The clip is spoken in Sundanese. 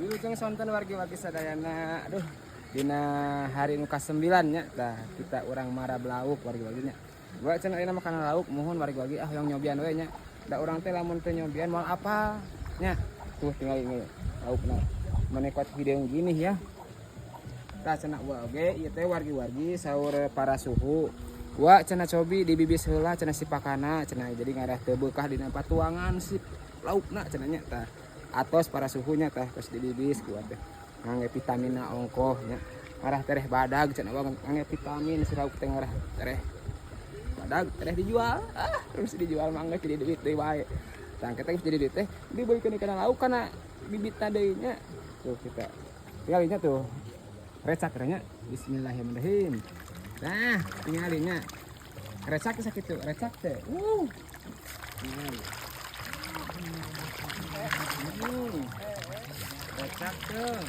Wilujeng sonten, wargi-wargi sadayana. Aduh, dina hari nu ka-9 nya tah kita urang marab lauk, wargi-wargi nya. Gua cenah ayeuna makanan lauk, muhun, wargi-wargi. Ah, yang nyobian we nya. Da urang teh lamun teu nyobian moal apal nya. Tuh, tinggal ini laukna. Menekot hideung gini ya. Tah, cenah wa oge ieu teh, wargi-wargi, saur para suhu. Wa cenah cobi dibibis heula cenah si pakana cenah, jadi ngarah teu beukah dina patuangan si laukna cenah nya. Tah, atos para suhunya, tah terus dibibis kuat teh ngangge vitamin ongkoh nya, ngarah tereh badag cenah wa, ngangge vitamin si lauk teh ngarah tereh badag, tereh dijual. Ah, terus dijual mangga jadi duit deui wae. Tah, kita geus jadi duit teh dibelikeun kana lauk, kana bibitna deui nya. Tuh, kita tinggalinya tuh recak nya. Bismillahirrahmanirrahim. Nah, tinggalinya recak sakitu recak teh. Tingali. Recak tuh.